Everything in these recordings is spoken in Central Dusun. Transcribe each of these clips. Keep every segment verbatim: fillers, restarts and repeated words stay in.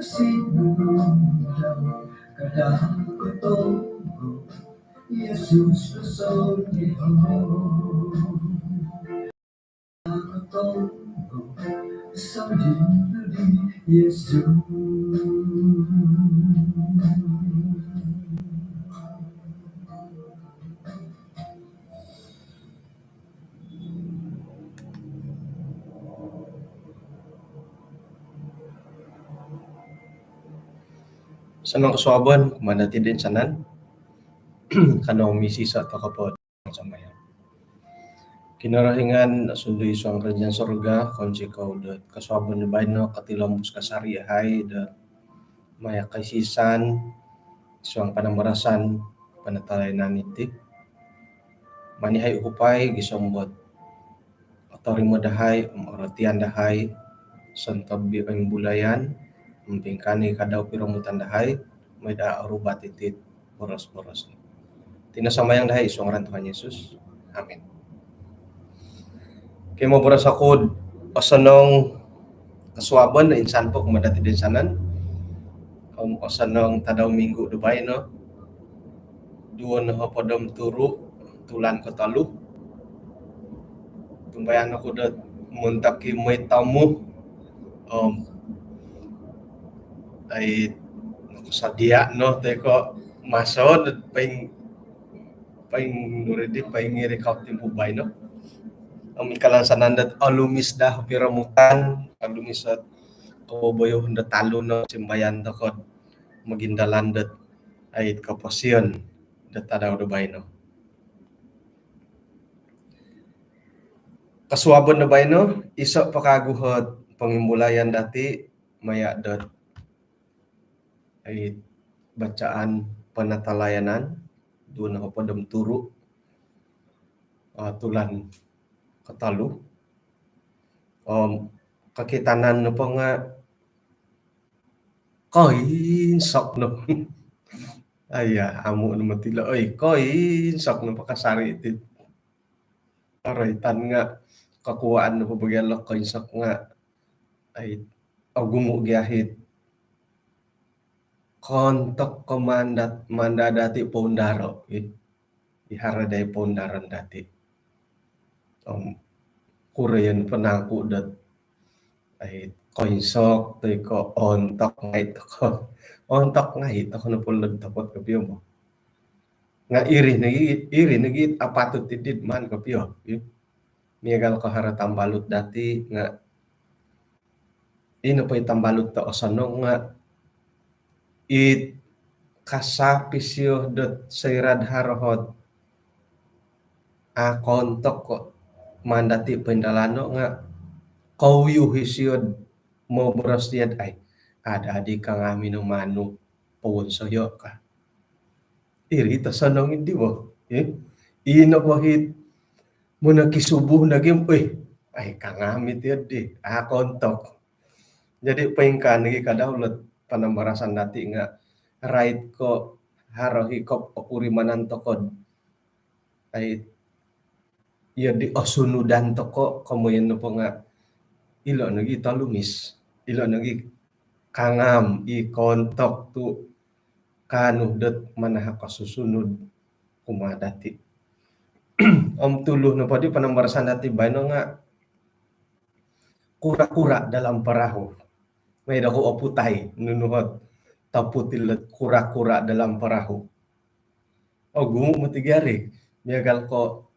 Sinunod dau, kada kotobo, Yesus kosogiho. Kotobo, sodin di Yesus. Osonong kosuabon kumaa dati toinsanan. Kanou misiiso tokou po sambayang. Kinorohingan sundui id suang kerajaan sorga, kounsikou dot kosuabon do baino kotilombus kasari yahai dot maya kaisisan id suang panambarasan panatalayanan iti. Maan yahai uhupai gisom dot otorimo dahai om orotian dahai sontob i poimbulayan om poingkaa no i kadau piromutan dahai, maai daa orubat iti boros-boros. Iti no sambayang dahai id suang ngaran Tuhan Yesus. Amin. Okey, moboros oku do osonong kosuabon do insan po kumaa dati toinsanan. Om osonong tadau minggu do baino, duo nohopod om turu, tulan kotolu. Tumbayaan oku do montok i mooi tomu om ai, nokosodia no toi ko maso do poing, poing nuridi, poingiri kau timpu baino. Om i kalansanan dot olumis daa piromutan, olumis ot koboboyoon dot talun o simbayan tokou do mogindalan dot ai koposion dot tadau do baino. Kosuabon do baino, iso po kagu ot pongimbulayan dati maya dot ai bacaan panatalayanan, duo nohopod om turu, ah, tulan kotolu. Om kokitanan nopo nga koinsok no. Aiya, amu no moti ilo, oi, koinsok nopo kasari iti. Oroitan nga kokuaan nopo bagian lo koinsok nga, ai, ogumu gia it koontok ko maan dati, maan dati poundaro, i, i haro daa i poundaron dati. Om kuroyon po nangku dot ai koinsok toi ko oontok ngai tokou. Oontok ngai tokou nopo lo dot otopot kopio bo. Nga iri nogi, iri nogi apatut diti maan kopio, i. Miagal ko haro tambalut dati nga ino po i tambalut do osonong nga it kasap isio dot soira do haro ot a koontok ko maan dati poindalano nga kouyuh isio do moboros dia do, ai, ada di kangami no manu powonsoyo ka. Iri it osonong dii bo, eh? Ino po it monokisubu nogi om, eh, ai, kangami ti di a koontok. Jadi poingkaa nogi kadau lo dot panambarasan dati nga rait ko haro i kopurimanan tokou do ai, iyo di osunudan tokou, komoyon nopo nga ilo nogi tolumis, ilo nogi kangam i koontok tu kaanu dot manahak kosusunud kumaa dati. Om tuluh nopo di panambarasan dati baino nga kura-kura dalam perahu. Mai dokou oputai, nunu ot toput ilo kura-kura dalam perahu. Ogumu moti gia ri, miagal ko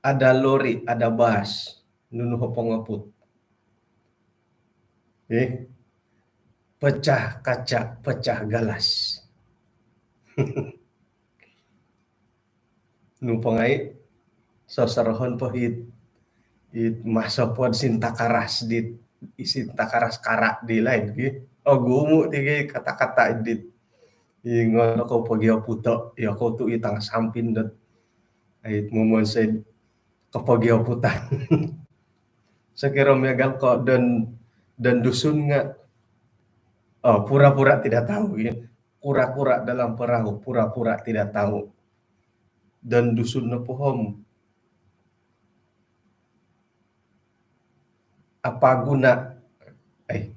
ada lori, ada bas, nunu o pongoput? Eh, pecah kaca, pecah galas. Nu po ngai, sosorohon po it, it maso po do sintakaras di, i sintakaras kara di laid ki. Ogumu ti gia i kata-kata dit. Ingon okou pogioputo, yokou tu i tanga sampin dot ai, momonsoi kopogioputan. Sokiro miagal ko don, don Dusun nga, oh, pura-pura tidak tahu, ya. Kura-kura dalam perahu, pura-pura tidak tahu. Don Dusun nopo om, apa guna, eh,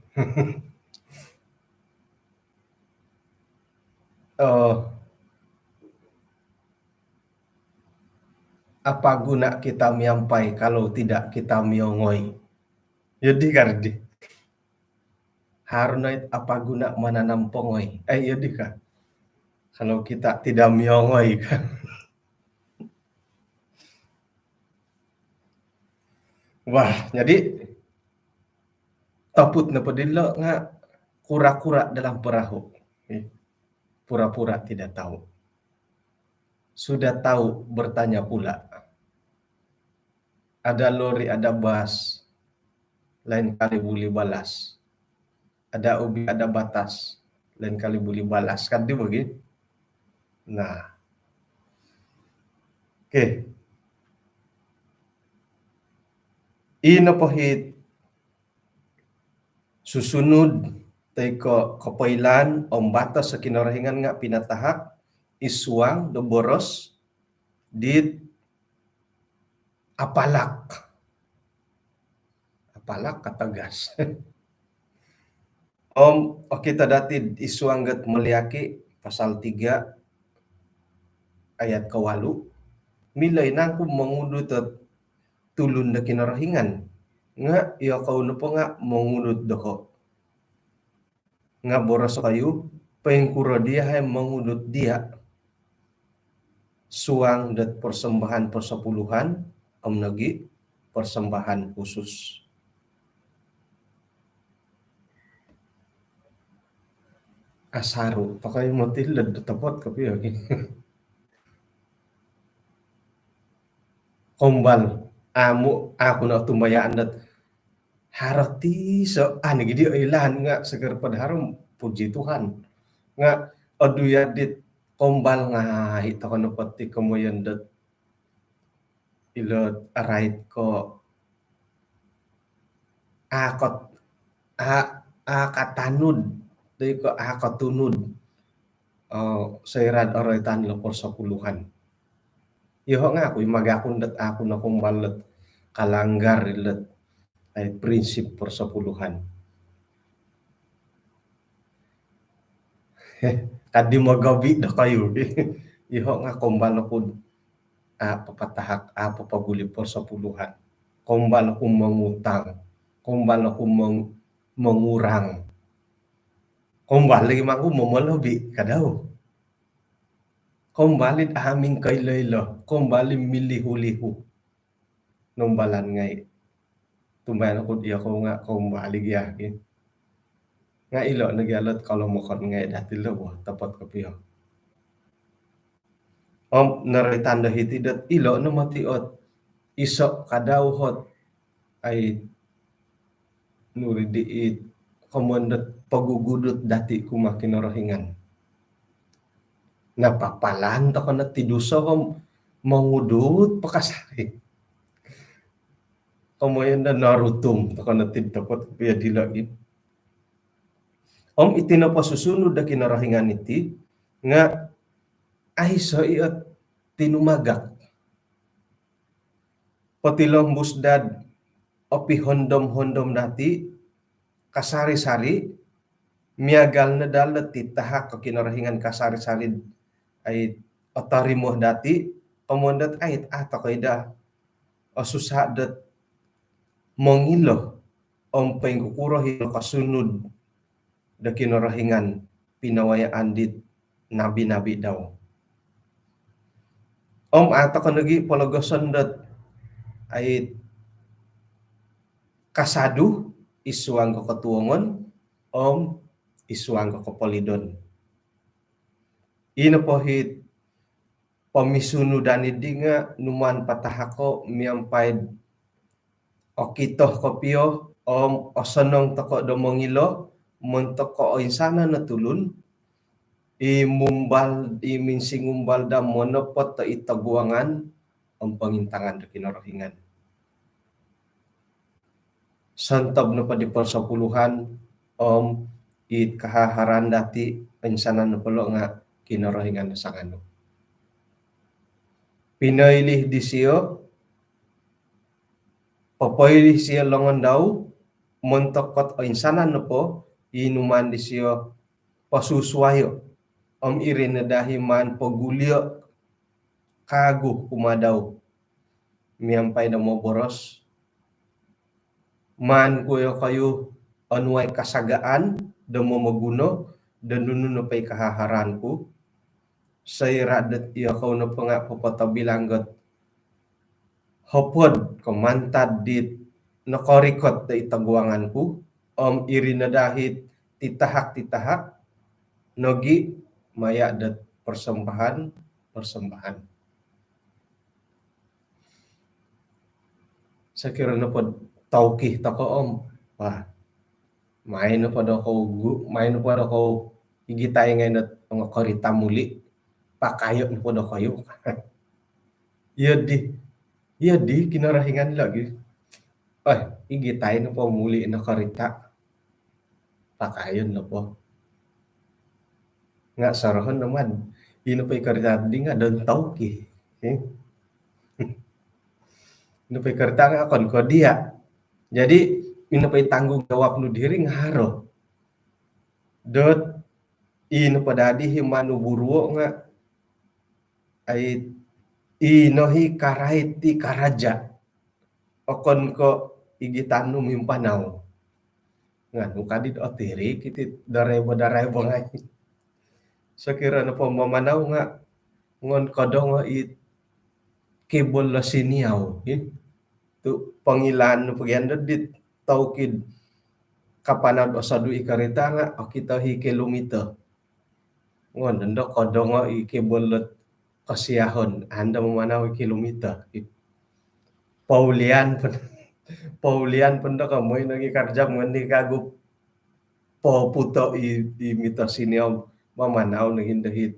Apa guna kita miampai kalau tidak kita miongoi? Iyo di ka di. Haro no it apa guna menanam pongoi. Eh, iyo di ka. Kalau kita tidak miongoi ka. Wah, jadi toput nopo dilo nga kura-kura dalam perahu. Eh, pura-pura tidak tahu. Sudah tahu bertanya pula. Ada lori, ada bas, lain kali buli balas. Ada ubi, ada batas, lain kali buli balas, kan di bagi. Nah. Okey. Ino po hit susunud toi ko kopoilaan om batos Kinorohingan nga pinatahak id suang do boros dit apalak. Apalak ka tegas. Om okito dati id suang dot Maliaki pasal tiga ayat kawalu, milo i nangku mongudut o tulun do Kinorohingan, nga iyokou nopo nga mongudut doho. Nga boros kayu, poingkuro dia hai mongudut dia suang dot persembahan persepuluhan om nogi persembahan khusus. Asaru pakai moti led topot kopi lagi. Kombal, amu aku nak tumbayaan dot haro ti so ani gidi oilaan nga seger pod harum, puji Tuhan. Nga odu ya dit kombal ngai toko nopo ti komoyon dot ilo arait ko akot a akatanud doi ko akatunud. Oh, soirad oroitan lo persepuluhan. Iyoho nga aku imagakun dot aku nokombal dot kalanggar ilot ai prinsip persepuluhan. Kadi magabi dah kayu. Iyoho nga kombal aku a papatahak a papaguli persepuluhan. Kombal aku mengutang. Kombal aku meng mengurang. Kombal lagi mangku momolobi kadau. Kombal it aming kailo-ilo, kombal it milihu-lihu. Nombalan ngai. Tumbayan aku dia ko nga kombal lagi ya. Nga ilo nogi alot kalau mokon ngai dati lo wah topot kopio. Om noroitan do hiti dot ilo no moti ot iso kadau hot ai nuri di it komoyon dot pogugudut dati kumaa Kinorohingan. Napapalan toko no ti duso om mongudut pakasari. Komoyon do norutum toko no ti topot kopio dilo gi. Om iti nopo susunud do Kinorohingan iti nga aiso i ot tinumagak. Potilombus dad opihondom-hondom dati kasari-sari, miagal no dalo ti tahak ko Kinorohingan kasari-sari ai otorimo dati, komoyon dot ai a toko ida osusa dot mongilo om poingkukuro hilo kosunud do Kinorohingan pinawayaan dit nabi-nabi dau. Om a toko nogi pologoson dot ai kasadu id suang ko kotuongon om id suang ko kopolidon. Ino po hit pomisunudan idi nga numaan patahako miampai okito kopio om osonong toko do mongilo montok ko oinsanan o tulun i mumbal i minsingumbal da monopot do i toguangan om pongintangan do Kinorohingan. Sontob nopo di persepuluhan om it kahaharan dati oinsanan nopo lo nga Kinorohingan do sanganu. Pinoilih disio, popoilih sio longon dau montok kot oinsanan nopo i numaan disio posusuayo. Om iri no daa i maan pogulio' kaagu kumaa dau miampai do moboros, maan ku iyokoyu onuai kasagaan do momoguno do nunu nopo i kahaharaan ku, soira' dot iyokou nopo nga' popotobilang dot hopod ko' mantad dit nokorikot do id toguangan ku, om iri no daa it titahak-titahak nogi' maya' dot persembahan-persembahan. Sokiro nopo tauki toko' om, wah, main nopo dokou gu-, main nopo dokou igitai ngai' not ongo korita muli', pakayo' nopo dokoyu. Iyo di, iyo di Kinorohingan lagi. Oi, igitai nopo muli' no korita'. Pakayon nopo. Nga' sorohon no mad, ino po i korita' di nga' don tauki. Eh? Ino po i korita' nga' okon ko' diya'. Jadi, ino po i tanggungjawab nu diri nga' haro. Dot, ino po dadi i manu buruo' nga', ai, ino i karait i karaja'. Okon ko' igitan nu mimpanau. Nga' nu kadi' otirik iti daraibo-daraibo ngai'. Sokiro nopo mamanau nga' ngon kodongo' i kebol lo siniau, eh. Tu' pongilaan nu pogi ando dit tauki'd kapanau'd osodu' i korita' nga' okito i kilomito. Ngon ondo kodongo' i kebol dot kosiahon, ando mamanau i kilomito. Poulian pon, poulian pon do komoi nogi karja' moni kagu poputo' i, i mito siniau, mamanau nogi ndo i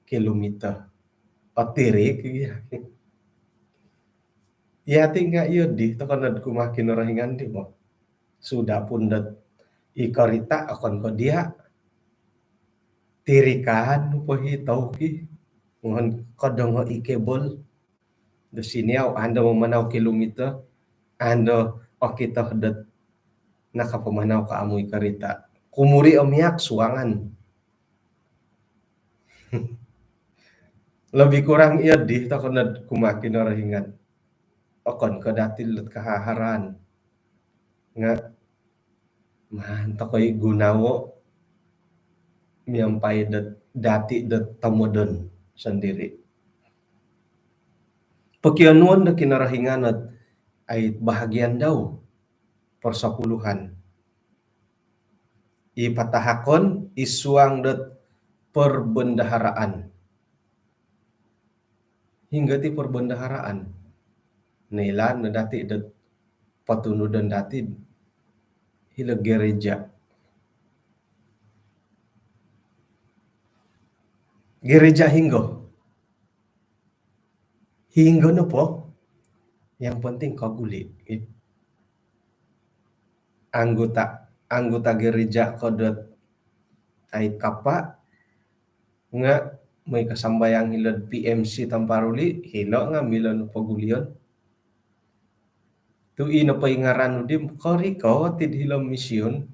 kilomito. Otirik i. Iya ti nga' iyo di toko' nod kumaa Kinorohingan di bo. Sudah pun dot i korita' okon ko' diya', tirikan nu po i tauki, ngon kodongo' i kebol do siniau, ando mamanau kilomito, ando okito dot nakapamanau ko amu i korita'. Kumuri' o miak suangan. Lebih kurang iyo di toko' nod kumaa Kinorohingan. Okon ko' dati' lot kahaharaan. Nga' maan toko' i gunowo' miampai dot dati' dot tomodon sondiri'. Pokionuon do Kinorohingan ot ai bahagian dau persepuluhan. I patahakon i suang dot perbendaharaan. Hinggo ti perbendaharaan? Noilaan no dati' dot potunudon dati' hilo gereja. Gereja hinggo? Hinggo nopo, yang penting koguli'. Anggota, anggota gereja ko dot ai kapa' nga' moi kasambayang hilo'd P M C Tamparuli, hilo' nga' milo no pogulion. Tu' ino po i ngaran nu di korikot id hilo' mision,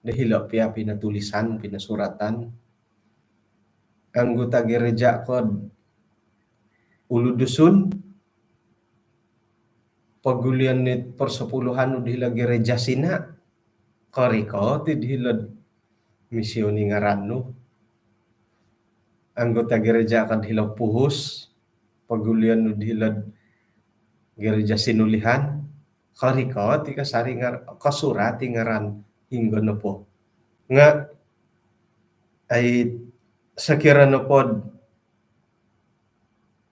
do hilo' pia pinotulisan, pinosuratan. Anggota gereja ko'd Ulu Dusun, pogulion nit persepuluhan nu di hilo' gereja Sina, korikot id hilo'd mision i ngaran nu. Anggota gereja ko'd hilo' Puhus, pogulion nu di hilo'd gereja Sinulihan, korikot i kasari ngar-, kosurat i ngaran hinggo nopo. Nga' ai sokiro nopo'd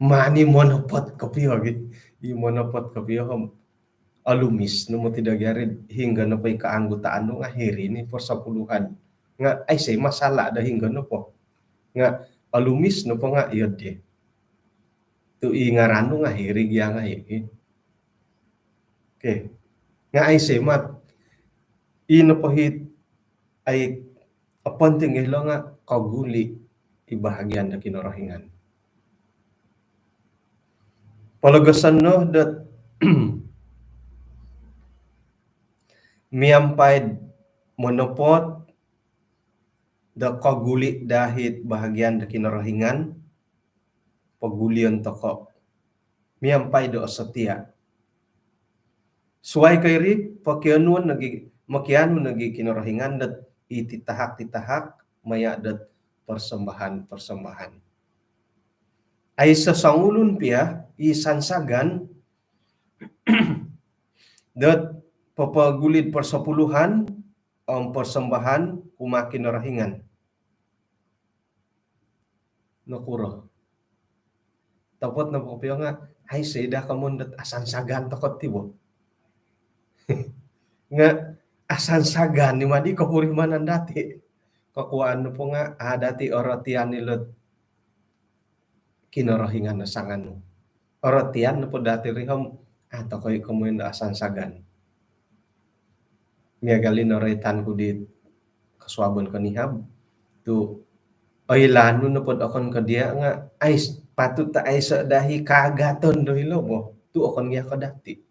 mani monopot kopio gi. I monopot kopio om olumis no moti do gari hinggo nopo i kaanggutaan nu nga' hiri ni persepuluhan. Nga' aiso i masalah do hinggo nopo. Nga' olumis nopo nga' iyo di. Tu' i ngaran nu nga' hiri gia ngai' i. Okey. Nga' aiso i mat. I nopo hit ai oponting ilo nga' koguli' i bahagian do Kinorohingan. Pologoson no dot miampai'd monopot do koguli dahit bahagian do Kinorohingan, pogulion toko miampai do osotia. Suai ko iri, pokionuon nogi, mokianu nogi Kinorohingan dot i titahak-titahak maya dot persembahan-persembahan. Aiso songulun pia i sansagan dot popogulid persepuluhan om persembahan kumaa Kinorohingan. Nokuro? Topot nopo kopio nga, ai, sida komon dot asansagan toko ti bo. Nga asansagan ni madi kopurimanan dati. Kokuaan nopo nga, a, dati orotian ilot Kinorohingan do sanganu. Orotian nopo dati ri om, a, tokoi komoyon do asansagan. Miagal i noroitan ku di kosuabon konihab, tu oilaan nu nopo do okon ko dia nga, ais, patut do aiso dahi kaagaton do hilo bo, tu okon gia ko dati.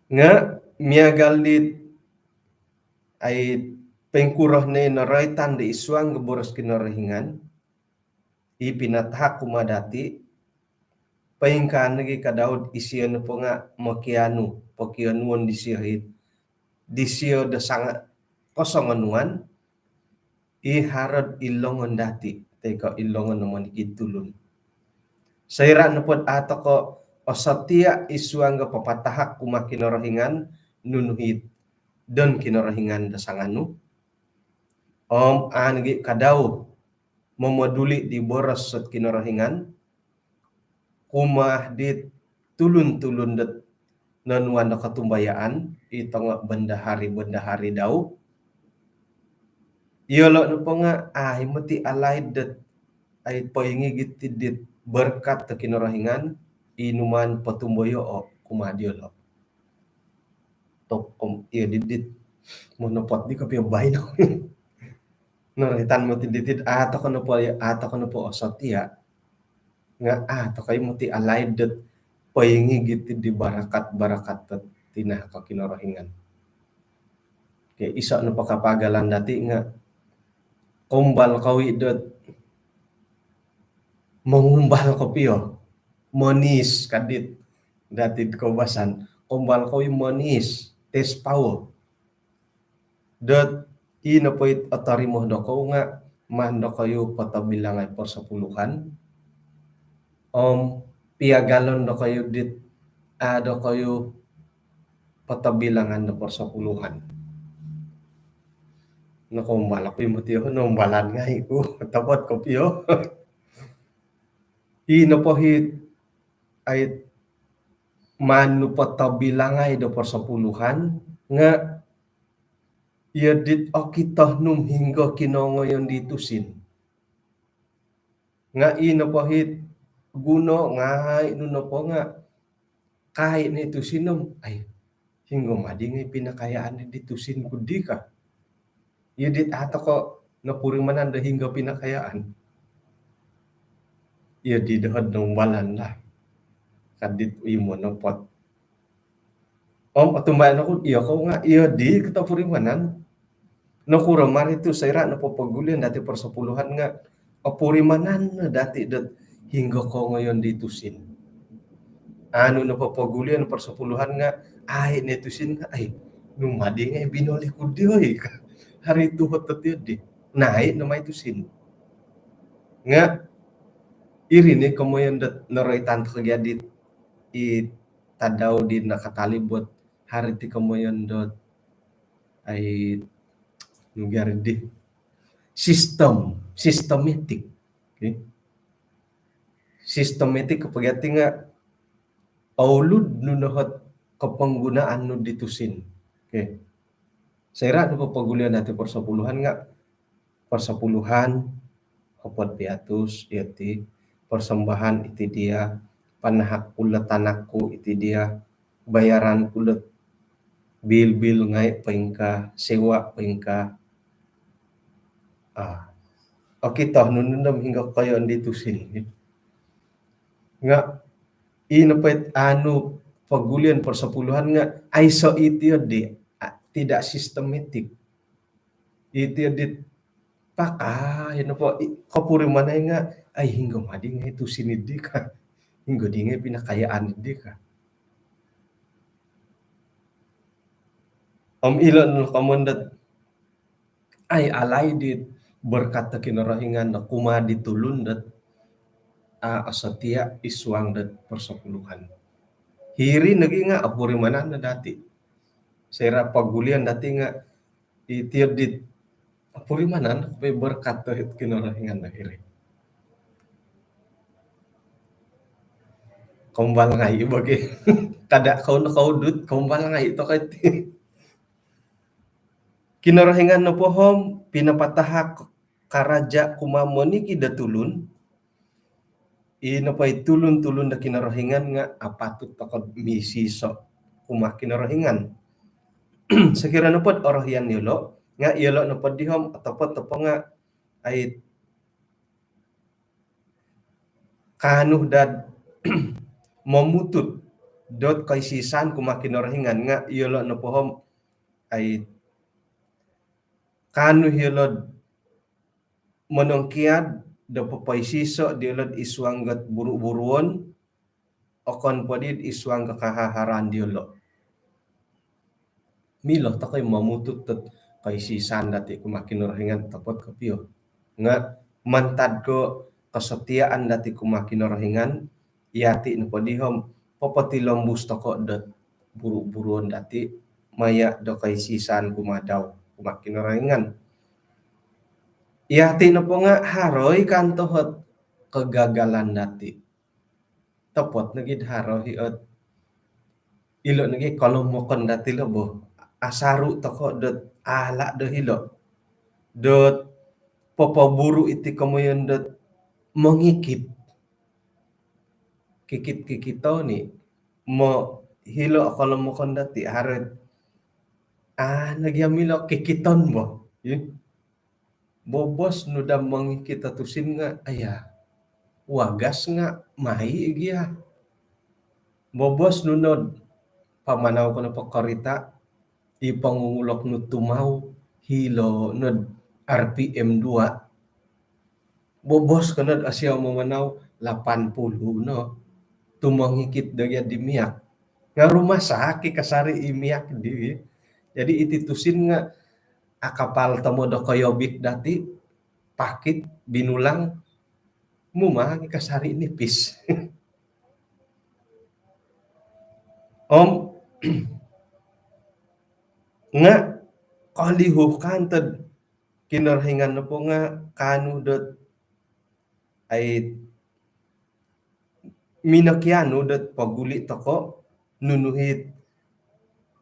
Nga miagal di ai pengkuroh ne noroitan di id suang do boros Kinorohingan, i pinatahak kumaa dati, poingkaa nogi ka Daud, isio nopo nga mokianu, pokionuon disio it, disio do sanga kosongonuan, i haro id longon dati, toi ko id longon do monikid tulun. Soira nopo dot a toko osotia id suang do papatahak kumaa Kinorohingan, nunu it don Kinorohingan do sanganu, om a nogi ka Daud momoduli di boros dot Kinorohingan kumaa dit tulun-tulun dot nonuan do kotumbayaan, i tongo bendahari-bendahari dau. Iyolo nopo nga, a, i moti alaid dot, ai, poingigit dit berkat do Kinorohingan, i numaan potumboyoo kumaa diolo. Tokom, iyo didit. Monopot di kopio baino. Noroitan moti diti, a toko nopo, a toko nopo osotia. Nga a tokoi moti alaid dot poingigit di barakat-barakat dot tinahak Kinorohingan. Oke, iso nopo kapagalan dati nga kombal kowi dot mongumbal kopio. Monis kadit dati koubasan. Kombal kowi monis. Tes power. Dot i nopo it otorimo dokou nga maan dokoyu potobilangai persepuluhan. Om piagalon dokoyu dit a dokoyu potobilangan do persepuluhan. Nokoumbal oku i moti o, noumbalan ngai ku, topot kopio. I nopo it, ai, maan nu potobilangai do persepuluhan nga iyo dit okito nu hinggo kinongoyon di tusin. Nga i nopo it guno ngai nu nopo nga kai ni tusin om, ai, hinggo madi ngai pinakayaan di tusin ku di ka. Iyo dit a toko nopurimanan do hinggo pinakayaan. Iyo di doho noumbalan lah. Kadit i monopot. Om otumbayaan oku, iyo kou nga, iyo di kotopurimanan. Nokuro mari tu soira nopo pogulion dati persepuluhan nga opurimanan no dati dot hinggo kongoyon di tusin. Anu nopo pogulion persepuluhan nga, ai, ne tusin nga, ai, nu madi ngai binoli ku di oi ka. Hari tuhot dot iyo di. Nai no mai tusin. Nga iri ni komoyon dot noroitan toko gia di i tadau di nakatalib dot hari ti komoyon dot, ai, nu gia di sistem, sistematik. Okey. Sistematik kopogati nga oulud nu nohot koponggunaan nu di tusin. Okey. Soira nopo pogulion dati persepuluhan nga persepuluhan hopod piatus, iyo ti, persembahan iti dia, panahak ku lo tanak ku iti dia, bayaran ku lo bil-bil ngai poingkaa, sewa poingkaa. A, okito nu no om hinggo koyon di tusin. Nga i nopo it anu pogulion persepuluhan nga aiso iti di, a, tidak sistematik. Iti di pakai nopo i, kopurimanan nga, ai, hinggo ma di ngai tusin di ka. Hinggo di ngai pinakayaan di ka. Om ilo no komoyon dot, ai, alaid di berkat do Kinorohingan do kumaa di tulun dot, a, setia id suang dot persepuluhan. Hiri nogi nga opurimanan no dati. Soira pogulion dati nga iti di opurimanan, berkat do Kinorohingan do hiri. Kombal ngai bagi. Kada kou no koudut, kombal ngai tokou iti. Kinorohingan nopo om pinapatahak karaja kumaa monikid do tulun. I nopo i tulun-tulun do Kinorohingan nga apatut tokou misiso kumaa Kinorohingan. Sokiro nopo do orohian yolo, nga yolo nopo di om otopot nopo nga, ai, kaanu daa momutut dot koisisan kumaa Kinorohingan nga yolo nopo om, ai, kaanu yolo monongkiad do popoisiso diolo id suang dot buru-buruon, okon po di id suang dot kahaharan diolo. Milo tokou momutut dot koisisan dati kumaa Kinorohingan, otopot kopio. Nga mantad ko kesetiaan dati kumaa Kinorohingan, yati nopo di om popotilombus tokou dot buru-buruon dati maya do koisisan kumaa dau, kumaa Kinorohingan. Yati nopo nga haro i kanto ot kegagalan dati. Otopot nogi do haro i ot ilo nogi kolomokon dati lo bo. Asaru tokou dot ala do hilo dot popoburu iti komoyon dot mongikit. Kikit-kikiton i, mo hilo kolomokon dati haro it, a, nogi om ilo kikiton bo. Ih. Bobos nu daa mongikit do tusin nga, aya, wagas nga mai gia. Bobos nu nod pamanau ko nopo korita, i pongungulok nu tumau, hilo nod R P M dua. Bobos ko nod osio mamanau, lapan puluh no. Tu mongikit do gia di minyak. Nga rumasak i kasari i minyak di. Jadi iti tusin nga akapal tomod do koyobit dati, pakit, binulang, mumang i kasari nipis. Om, nga kolihu kanto do Kinorohingan nopo nga kaanu dot, ai, minokianu dot poguli tokou nunu it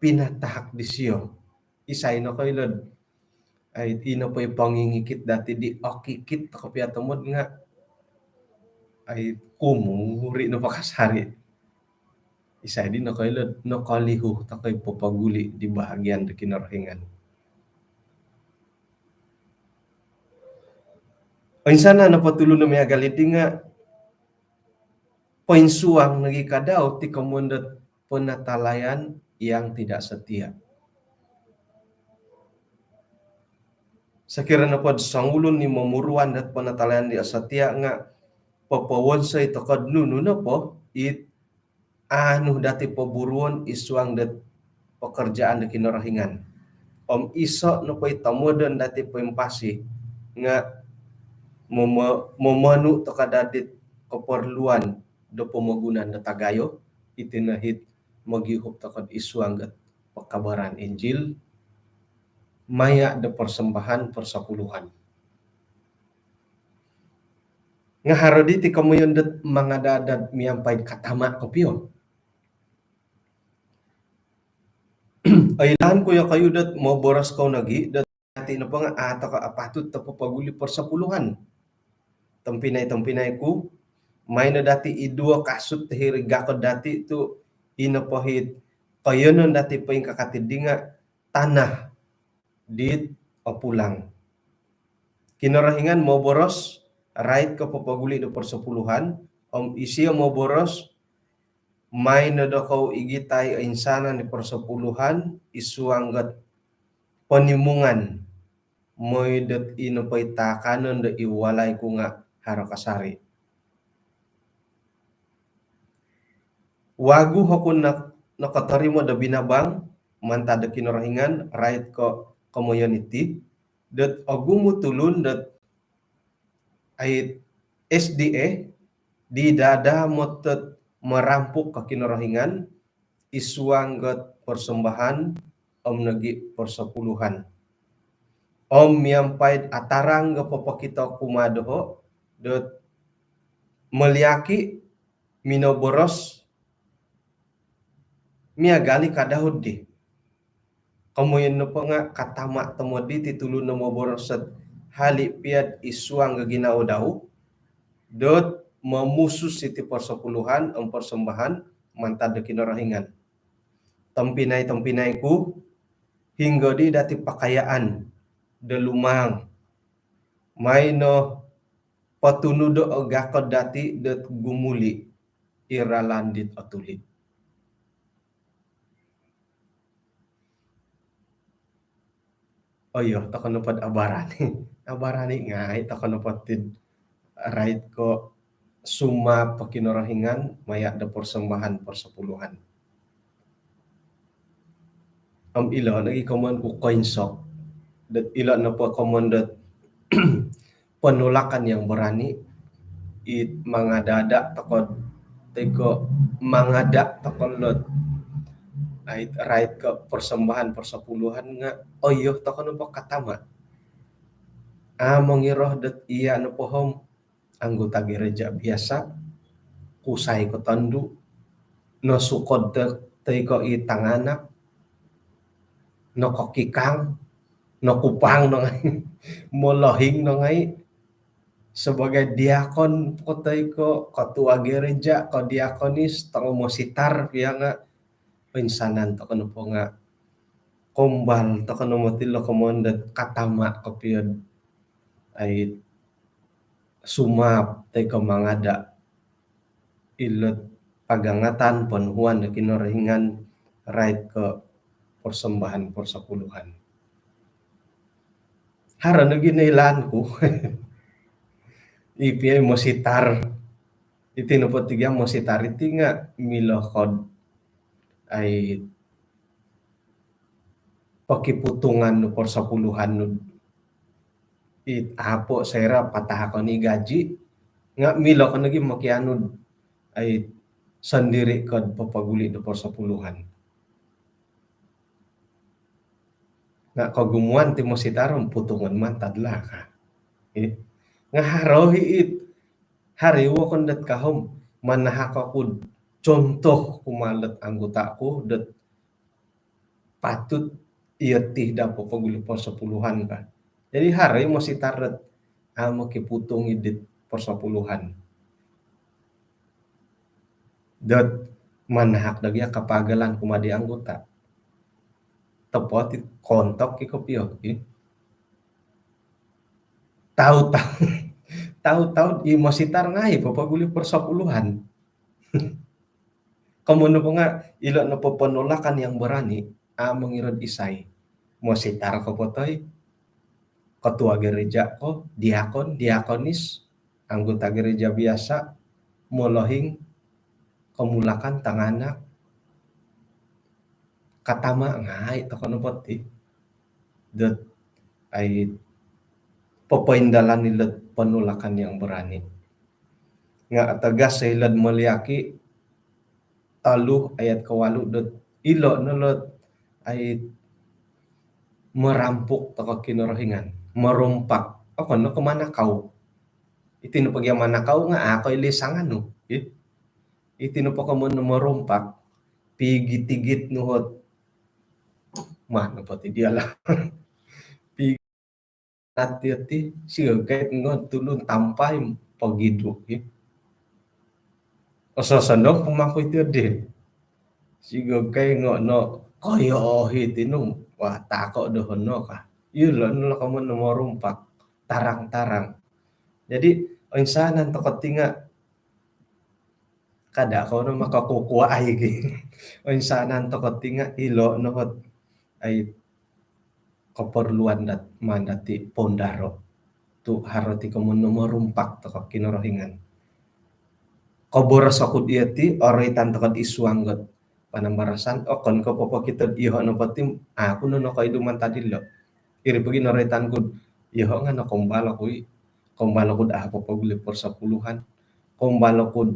pinatahak disio. Isai nokoilo do, ai, i nopo i pongingikit dati di okikit tokou pia tomod nga, ai, kumuri nopo kasari. Isai di nokoilo do nokolihu tokou i popoguli di bahagian do Kinorohingan. Oinsanan nopo tulun do miagal diti nga poinsuang nogi ka dau ti komoyon dot penatalayan yang tidak setia. Sokiro nopo do songulun i momuruan dot penatalayan tidak setia nga popowonsoi tokou do nunu nopo it aanu dati poburuon id suang dot pekerjaan do Kinorohingan. Om iso nopo i tomodon dati poimpasi nga momo-, momonu tokou daa dit keperluan do pomogunan do tagayo, iti no it mogiuhup tokou id suang dot pekabaran Injil maya do persembahan persepuluhan. Nga haro diti komoyon dot mangada-ada miampai katama kopio. Oilaan ku yokoyu dot moboros kou nogi dot iti nopo nga a tokou apatut do popoguli persepuluhan. Tompinai-tompinai ku, maai no dati iduo kasut hiri gakod dati tu i nopo it koiyonon dati poingkakat diti nga tanah dit opulang. Kinorohingan moboros, rait ko popoguli do persepuluhan, om isio moboros, Mai no dokou igitai oinsanan di persepuluhan id suang dot ponimungan, moi dot i nopo i taakanon do id walai ku nga haro kasari. Wagu oku no nokotorimo do binabang mantad do Kinorohingan rait ko komoyon iti, dot ogumu tulun dot ai S D A di dada motot merampuk ko Kinorohingan id suang dot persembahan om nogi persepuluhan. Om miampai atarang do popokito kumaa doho dot meliaki minoboros miagal i ka Daud di. Komoyon nopo nga katama tomod iti tulun do moboros dot hali pia id suang do ginawo dau dot momusus iti persepuluhan om persembahan mantad do Kinorohingan. Tompinai-tompinai ku, hinggo di dati pakayaan do lumang, mai no potunudo o gakod dati dot gumuli id ralan dit otulid. Oyo, tokou nopo dot abarani. Abarani ngai tokou nopo dot rait ko sumap Kinorohingan maya do persembahan persepuluhan. Om ilo nogi komoyon ku koinsok dot ilo nopo komoyon dot penolakan yang berani, it mangada-ada tokou, toi ko mangada tokou dot ai rait ko persembahan persepuluhan nga oyo tokou nopo katama. Amo ngiro dot iya nopo om anggota gereja biasa, kusai ko tondu, nosukod toi ko i tanganak, nokokikang, nokupang no ngai, molohing no ngai sebagai diakon ko toi ko ketua gereja ko diakonis, tongo mositar pia nga oinsanan tokou nopo nga kombal tokou no moti lo komoyon dot katama kopio dot ai sumap toi ko mangada ilo dot pagangatan ponuhuan do Kinorohingan rait ko persembahan persepuluhan. Haro nogi noilaan ku i pia mositar. Iti nopo dot i mositar iti nga milo ko dot ai pokiputungan nu persepuluhan nu. It apo soira patahakon i gaji nga milo ko nogi mokianu dot ai sondiri ko dot popoguli do persepuluhan. Nga kogumuan ti mositar om putungon mantad lah ka. Eh, nga haro i it haro i wokon dot ka om manahak oku dot contoh kumaa dot anggota ku dot patut iyo ti do popoguli persepuluhan ka. Jadi haro i mositar dot amo kiputung i dit persepuluhan dot manahak do gia kapagalan kumaa di anggota. Topot i kontok i kopio i. Tahu-tahu, tahu-tahu i mositar ngai popoguli persepuluhan. Komoyon nopo nga ilo nopo penolakan yang berani, amo ngiro dot isai. Mositar ko po toi, ketua gereja ko, diakon, diakonis, anggota gereja biasa, molohing, komulakan, tanganak, katama ngai tokou nopo dot i dot ai popoindalan ilo dot penolakan yang berani. Nga tegas ilo dot Maliaki tolu ayat kawalu dot ilo no lo dot ai merampuk tokou Kinorohingan, merompak. Okon no ko manakau. Iti nopo gia manakau nga a koilo sanganu. Iti nopo komoyon merompak, pigit-igit nu ot. Mah, nopo ti dia lah. Pigit ati-ati, sigagait ngo tulun tampai pogidu i. Ososonong pemangku iti di. Sigagait ngo no koyo ohi tinu. Wah, tako dohono ka. Ilo no komoyon merompak. Tarang-tarang. Jadi, oinsanan tokou ti nga Kada' kou no makakukuaai ki. Oinsanan toko' ti nga' ilo' no ot ai keperluan dat maan dati' poundaro'. Tu' haro ti komoyon no morumpak toko' Kinorohingan. Koboros oku'd iyo ti, oroitan toko'd isuang got panambarasan, okon ko' popokito'd iyoho' nopo ti, aku no nokoidu mantad ilo'. Iri pogi noroitan ku'd iyoho' nga' nokoumbal oku i'. Koumbal oku'd a' popoguli' persepuluhan. Koumbal oku'd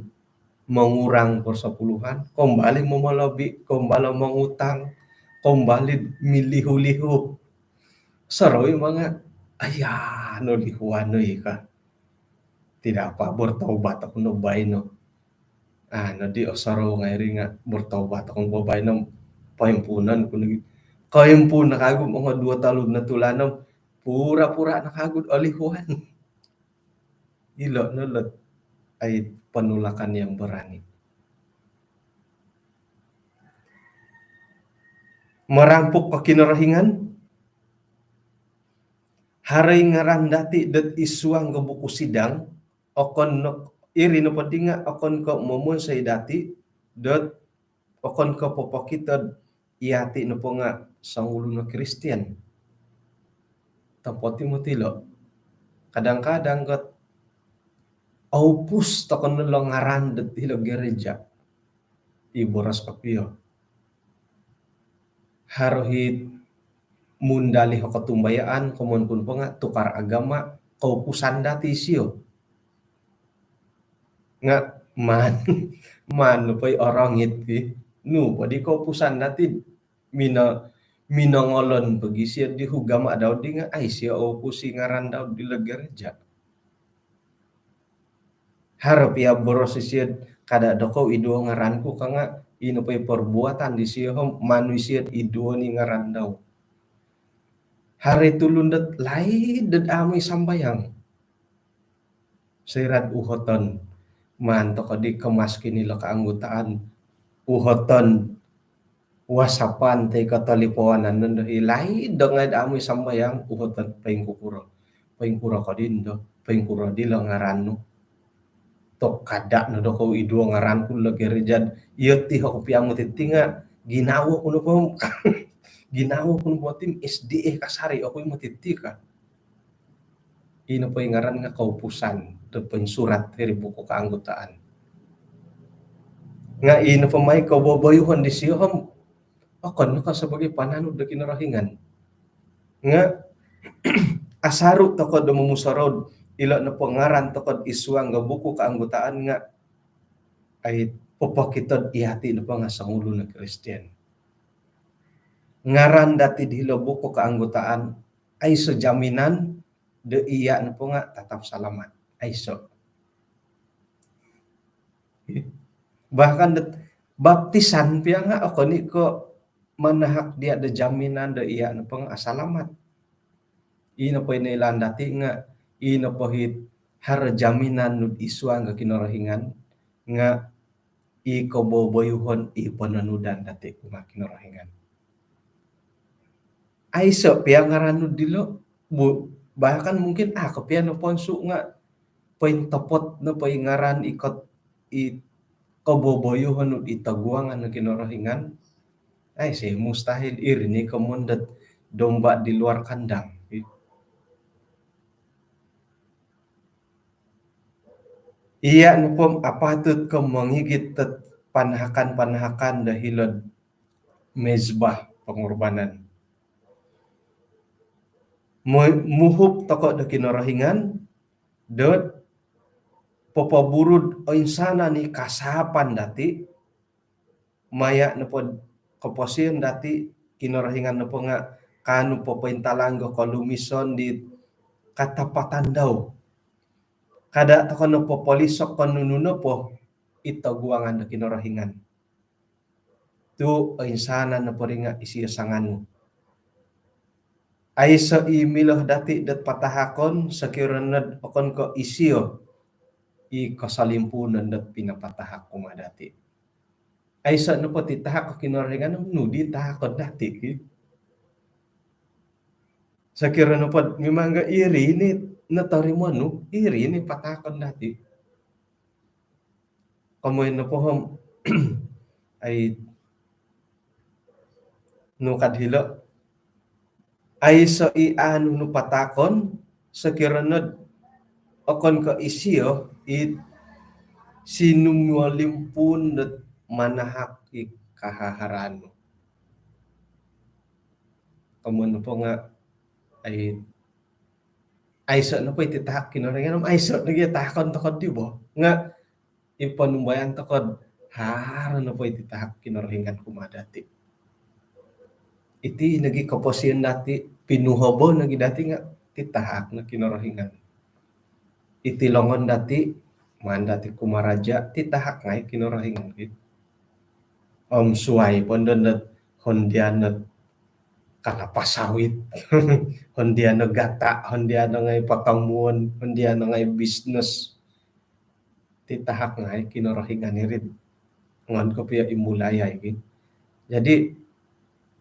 mongurang persepuluhan. Koumbal i' momolobi', koumbal o mongutang, koumbal i'd milihu-lihu. Sorou i' manga, aya, nolihuan oi ka. Tidak apa, bertaubat oku no baino. Ah, nodi osorou ngai' iri nga' bertaubat oku no baino, poimpuunon ku nogi. Koimpuun no kagu' mongo duo tolu no tulan no, pura-pura no kagu'd olihuan. Ilo' no lot ai penolakan yang berani. Merampuk ko Kinorohingan, haro i ngaran dati' dot isuang ko buku sidang, okon no, iri nopo di nga' okon ko' momonsoi dati' dot okon ko' popokito'd iyati' nopo nga' songulun o Kristian. Topot i' moti ilo'. Kadang-kadang got oupus toko' no lo ngaran dot ilo' gereja. I boros kopio. Haro hit mundaliho kotumbayaan, komoyon ku nopo nga' tukar agama, koupusan dati' isio. Nga' maan, maan nopo i orongit ki. Nu po di koupusan dati', mino-, minongolon pogi isio di ugama dau di nga' ai isio oupus i ngaran dau di lo gereja. Haro pia boros isio'd kada' dokou iduo ngaran ku ka nga' ino po i perbuatan disio om manu isio'd iduo ni ngaran dau. Haro i tulun dot laid dot amu' i sambayang. Soira'd uhoton, maan toko' di kemaskinan ilo keanggotaan. Uhoton, WhatsAppan toi ko' taliponan nondo i laid do ngai'd amu' i sambayang, uhoton, poingkukuro. Poingkuro ko di nondo, poingkuro di lo ngaran nu. Tu' kada' no dokou iduo ngaran ku lo gereja'd, iyo ti oku pia moti ti nga' ginawo ku nopo, ginawo ku nopo ti SDA kasari oku i moti ti ka. Ino po i ngaran nga' koupusan do poinsurat hiri buku keanggotaan. Nga' ino po mai koboboyuhon disio om okon no ko' sabagai pananud do Kinorohingan. Nga' asaru' toko' do momusorou'd ilo' nopo ngaran toko'd isuang do buku keanggotaan nga' ai popokito'd iyati' nopo nga' songulun o Kristian. Ngaran dati'd hilo' buku keanggotaan aiso' jaminan do iya' nopo nga' tatap salamat. Aiso'. Bahkan dot baptisan pia nga' okon i' ko' manahak diya' do jaminan do iya' nopo nga' asalamat. Ino po i noilaan dati' nga' ino po hit haro jaminan nu'd isuang do Kinorohingan nga' i koboboyuhon i pononudan dati' kumaa Kinorohingan. Aiso' pia ngaran nu'd dilo', bu-, bahkan mungkin a' ko' pia noponsu' nga' pointopot nopo i ngaran ikot i koboboyuhon nu'd i toguangan do Kinorohingan. Aiso' i mustahil, iri ni komoyon dot domba di luar kandang. Iya' nopo apatut ko' mongigit dot panahakan-panahakan do hilo'd mezbah pengorbanan. Mu-, muhup toko' do Kinorohingan dot popoburu'd oinsanan i kasaapan dati', maya' nopo'd koposion dati', Kinorohingan nopo nga' kaanu popointalang do kolumison di katapatan dau. Kada' toko' no popolisok ko' nunu nopo i toguangan do Kinorohingan. Tu' oinsanan nopo ri nga' isio sanganu. Aiso' i milo dati' dot patahakon sokiro nod okon ko' isio i kosolimpuunon dot pinapatahak kumaa dati'. Aiso' nopo ti tahak o Kinorohingan, nu di tahakon dati' ki. Sokiro nopo mimang ga iri ni notorimo nu, iri ni patahakon dati'. Komoyon nopo om, ai, nu kad hilo, aiso i anu nu pataakon, sokiro nod okon ko isio i sinumuo limpuun dot manahak i kahaharaan nu. Komoyon nopo nga, ai, aiso nopo iti tahak Kinorohingan om aiso nogi taakon toko di bo. Nga i ponumbayaan toko, haro nopo iti tahak Kinorohingan kumaa dati. Iti nogi koposion dati, pinuhobo nogi dati nga ti tahak no Kinorohingan. Iti longon dati, maan dati kumaraja, ti tahak ngai Kinorohingan ki. Om suai po ndo dot hondiano kalapa sawit, hondiano gata, hondiano ngai potomuon, hondiano ngai bisnes, ti tahak ngai Kinorohingan iri. Ngon kopio imbulai ai ki. Jadi,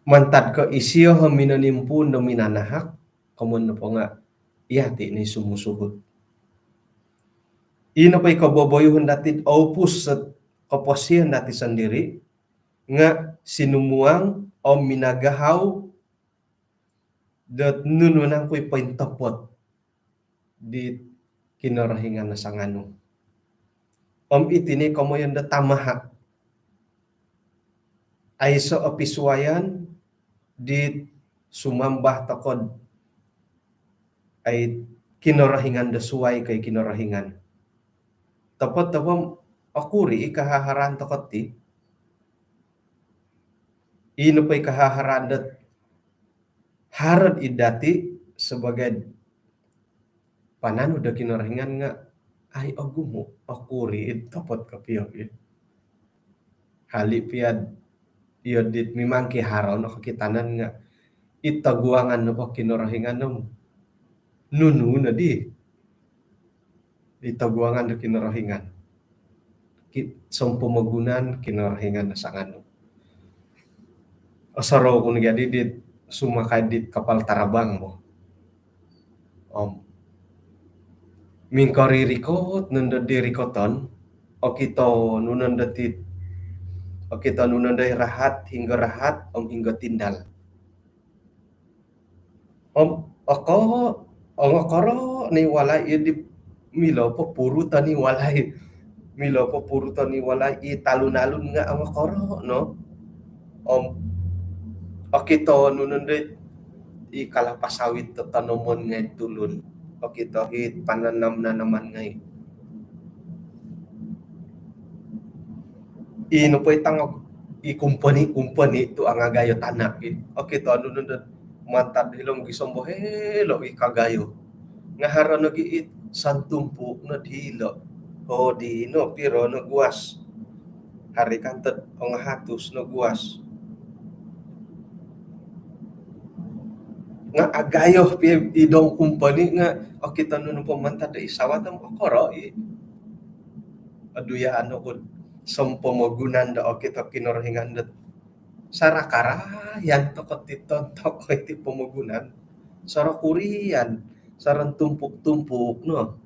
mantad ko isio om minonimpuun do minanahak, komoyon nopo nga iti ni sumusuhut. Ino po i koboboyuhon dati, oupus sot koposion dati sondiri, nga sinumuang om minagahau dot nunu nangku i pointopot di Kinorohingan no sanganu. Om iti ni komoyon do tamaha. Aiso o pisuayan di sumambah toko dot ai Kinorohingan do suai ko i Kinorohingan. Topot-topot okuri i kahaharaan toko ti. Ino po i kahaharaan dot haro id dati sabaagi pananud do Kinorohingan nga ai ogumu, okuri i topot kopio i. Hali pia iyo dit mimang ki haro no kokitanan nga i toguangan nopo Kinorohingan om nunu nodi i toguangan do Kinorohingan. Ki, sompomogunan Kinorohingan no sanganu. Osorou ku nogi adi dit sumakai dit kapal tarabang bo. Om mingkoririkot nondo di rikoton, okito nu nondo ti, okito nu nondo i rahat, hinggo rahat om hinggo tindal. Om oko, ongokoro ni walai iyo di milo po puru toni walai. Milo po puru toni walai i talun-alun nga ongokoro no. Om okito nu nondo i kalapa sawit do tonomon ngai tulun. Okito i pananam-nanaman ngai. Ino po i tangok i kumpani-kumpani tu angagayo tanak i. Okito nu nondo mantad hilo gisom bo hilo i kagayo. Nga haro nogi i santumpuk no dilo. O dino piro no guas. Hari kantad ongo hatus no guas. Nga agayo pia i dong kumpani nga okito nu nopo mantad do i sawat om okoro i. Aduh ya, anu ku, sompomogunan do okito Kinorohingan dot sarakarayan toko ti tontok iti pomogunan. Sorokurian, sarantumpuk-tumpuk no.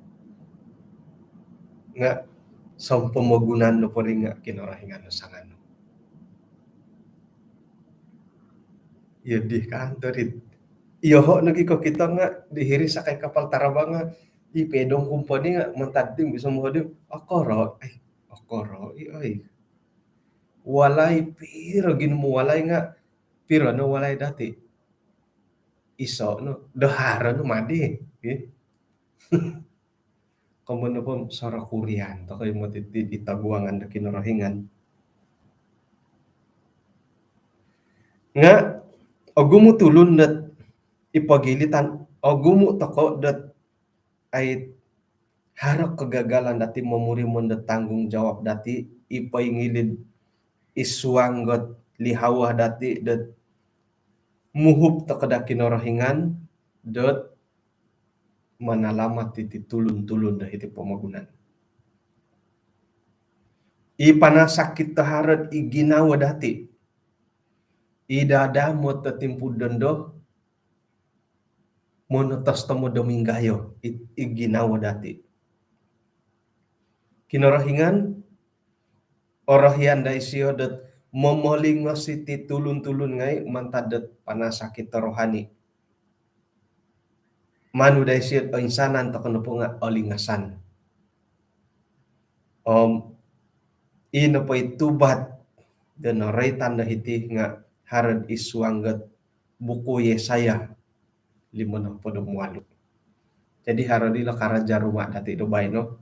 Nga sompomogunan nopo ri nga Kinorohingan no sanganu. Iyo di kan torit. Iyoho nogi kokito nga di hiri sakai kapal tarabang nga i pedong kumpani nga mantad tim bisa mohodim. Okoro, ai, okoro i oi. Walai piro ginumu walai nga piro no walai dati. Iso no, do haro no madi. Komoyon nopo sorokurian toko i moti di, di toguangan do Kinorohingan. Nga ogumu tulun dot i pogilitan, ogumu toko dot ai haro kegagalan dati momurimon do tanggungjawab dati i poingilid i suang dot lihawah dati dot muhup toko do Kinorohingan dot manalamat iti tulun-tulun do hiti pomogunan. I panasakit do haro dot i ginawo dati. I dadamot do timpu dondo monotos tomod do minggayo i, i ginawo dati. Kinorohingan orohian dai sio dot momolingos iti tulun-tulun ngai mantad dot panasakit rohani. Manu dai sio oinsanan tokou nopo nga olingasan. Om ino po i tubat do noroitan do hiti nga haro id suang dot buku Yesaya limo nohopod om walu. Jadi haro dilo karaja rumah dati do baino.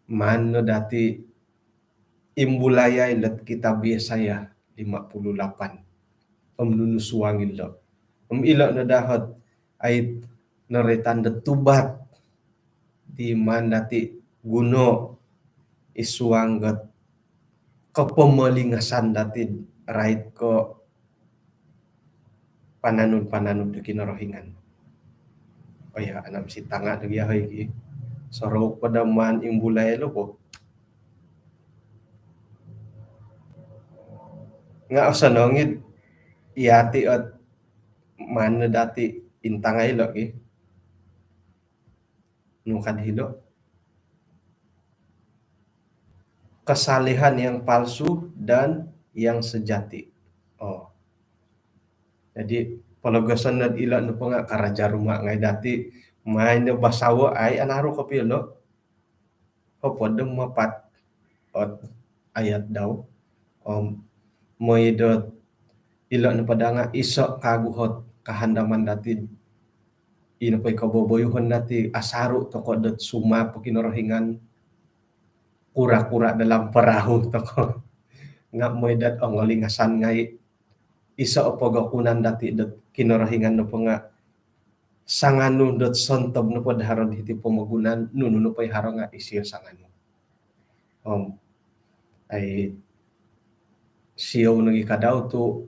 Maan no dati imbulayai lot kitab Yesaya lima puluh lapan. Om nunu suang ilo. Om ilo no dahot ait noroitan do tubat di maan dati guno id suang dot kopomolingasan dati rait ko pananud-pananud do Kinorohingan. Oh ya, anam si tanga do gia hoi ki. Sorou pada maan imbulai lo po. Nga osonong id iyati ot maan dati intangai lo ki. Nukad hilo. Kesalehan yang palsu dan yang sejati. Oh. Jadi pologoson nod ilo nopo nga karaja rumah ngai dati, maan do basawo ai anaru kopio lo. Hopod om apat ot ayat dau. Om moi dot ilo nopo da nga iso kagu ot kahandaman dati. Ino po i koboboyuhon dati, asaru tokou dot sumapo Kinorohingan, kura-kura dalam perahu tokou. Nga moi dot ongolingasan ngai iso o pogokunan dati dot Kinorohingan nopo nga sanganu dot sontob nopo do haro hiti pomogunan, nunu nopo i haro nga isio sanganu. Om ai siou nogi kadau tu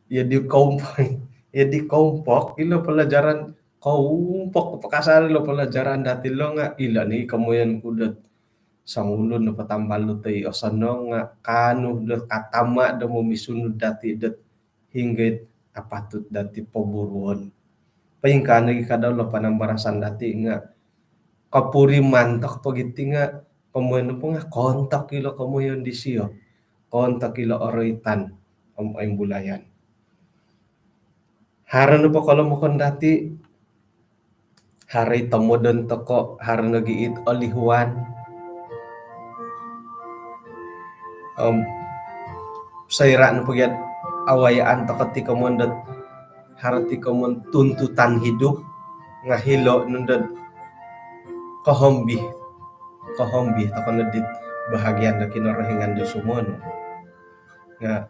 ya di kelompok, ya di kelompok ilo pelajaran kelompok pakasal ilo pelajaran dati lo nga ilo ni komoyon ku dot songulun nopo tambalut toi osonong nga kaanu do katama do momisunud dati dot hinggit apatut dati poburuon. Poingkaa nogi kadau lo panambarasan dati nga kopuriman tokou po giti nga komoyon nopo nga kontok ilo komoyon disio. Kontok ilo oroitan om oimbulayan. Haro nopo kolomokon dati, haro i tomodon tokou, haro nogi it olihuan. Om soira nopo gia awayaan tokou ti komoyon dot haro ti komoyon tuntutan hidup nga hilo nondo dot kohombi, kohombi tokou no dit bahagian do Kinorohingan do sumonu. Nga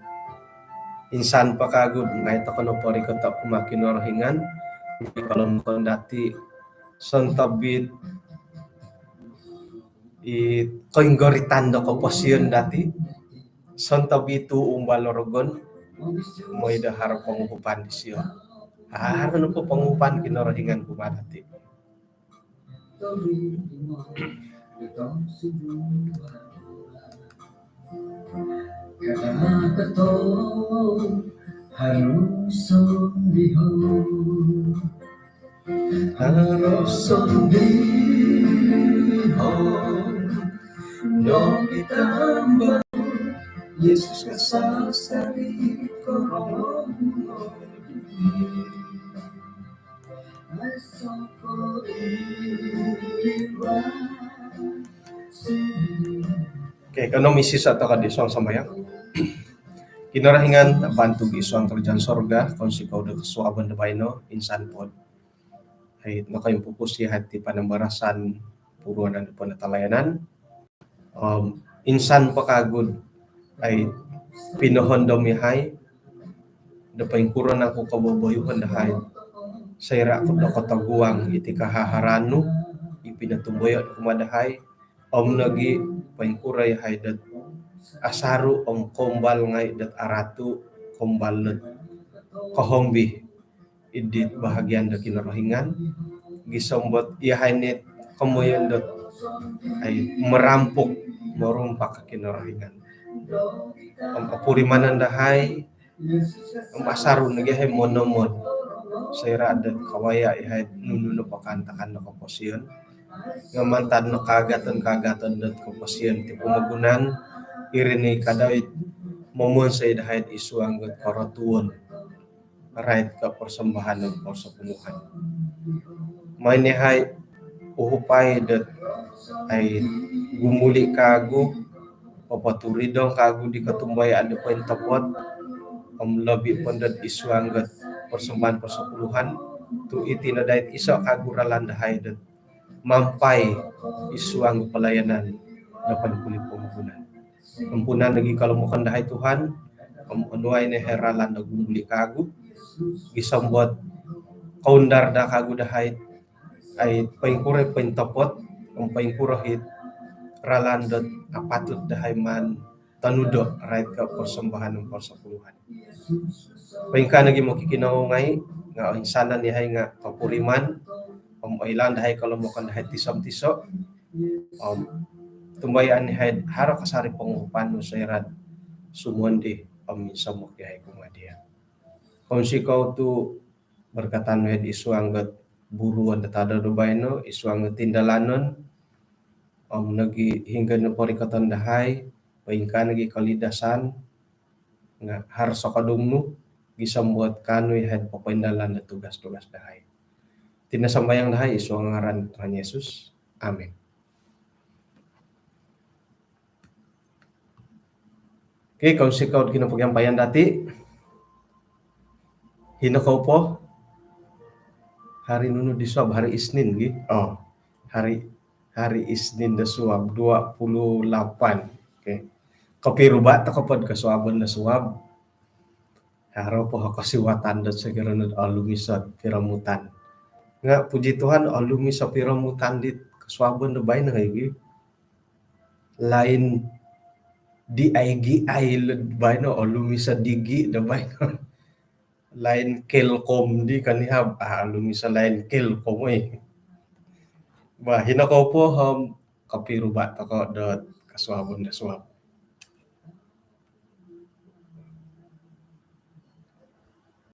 insan po kagu ngai tokou no porikoto kumaa Kinorohingan, kolomokon dati sontob it i koinggoritan do koposion dati, sontob i tu umbal o rogon, moi do haro ponguhupan disio. Haro nopo ponguhupan Kinorohingan kumaa dati. Kada kato harus sondiho. Harus sondiho. No kita Yesus kasasari korong. Okey, kanou misiso tokou id suang sambayang. Kinorohingan, bantu id suang kerajaan sorga, kounsikou do kosuabon do baino, insan po dot ai nokoimpupusi hati panambarasan puruanan do penatalayanan. Om insan po kagu dot ai pinohondom yahai do poingkuro nangku koboboyuhon dahai soira do kotoguang iti kahaharan nu i pinotumboyo kumaa dahai. Om nogi poingkuro yahai dot asaru om koumbal ngai dot aratu, koumbal dot kohombi id dit bahagian do Kinorohingan, gisom dot yahai no it komoyon dot ai merampuk, merumpak Kinorohingan. Om opurimanan dahai, om asaru nogi yahai monomod soira dot kawaya yahai nunu nopo kaantakan do koposion. Nga mantad no kaagaton-kaagaton dot koposion ti pomogunan, iri ni kadau it momonsoi dahai id suang dot korotuon rait ko persembahan dan persepuluhan. Maai yahai uhupai dot ai gumuli kagu, papaturidong kagu di kotumbayaan do pointopot, om lobi po dot id suang dot persembahan persepuluhan, tu iti no dait iso kagu ralan dahai dot mampai id suang pelayanan do pengumpulan. Ampunan lagi kalau makan dahai Tuhan, om onuai no yahai ralan do gumuli kagu, gisom dot koundar da kagu dahai, ai poingkuro pointopot, om poingkuro it ralan dot apatut dahai maan tonudo rait ko persembahan om persepuluhan. Poingkaa nogi mokikinongou ngai, nga oinsanan yahai nga kopuriman, om oilaan dahai kalau makan dahai tiso-tiso, om tumbayaan yahai haro kasari ponguhupan nu soira sumondih, om insomok yahai kumaa dia. Kounsikou tu berkatan yahai id suang dot buruon do tadau do baino, id suang dot tindalanon, om nogi hinggo no porikoton dahai, poingkaa nogi kolidasan, nga haro sokodung nu, gisom dot kaanu yahai popoindalan do tugas-tugas dahai. Iti no sambayang dahai id suang ngaran Tuhan Yesus. Amin. Okey, kounsikou kinopogiampayan dati. Hino kou po. Hari nunu di suab, hari Isnin gi. Oh, hari hari Isnin do suab, dua puluh lapan. Okey. Kopiruba tokou po do kosuabon do suab. Haro po kosiwatan do sokiro no olumis o piromutan. Nga puji Tuhan, olumis o piromutan di kosuabon do baino, igi. Lain di ai gi ai lo baino, olumis o digi do baino. Lain kelkom di kan ihab, ah, olumis o lain kelkom, oi. Bah, hino kou po, om kopiruba tokou do kosuabon do suab.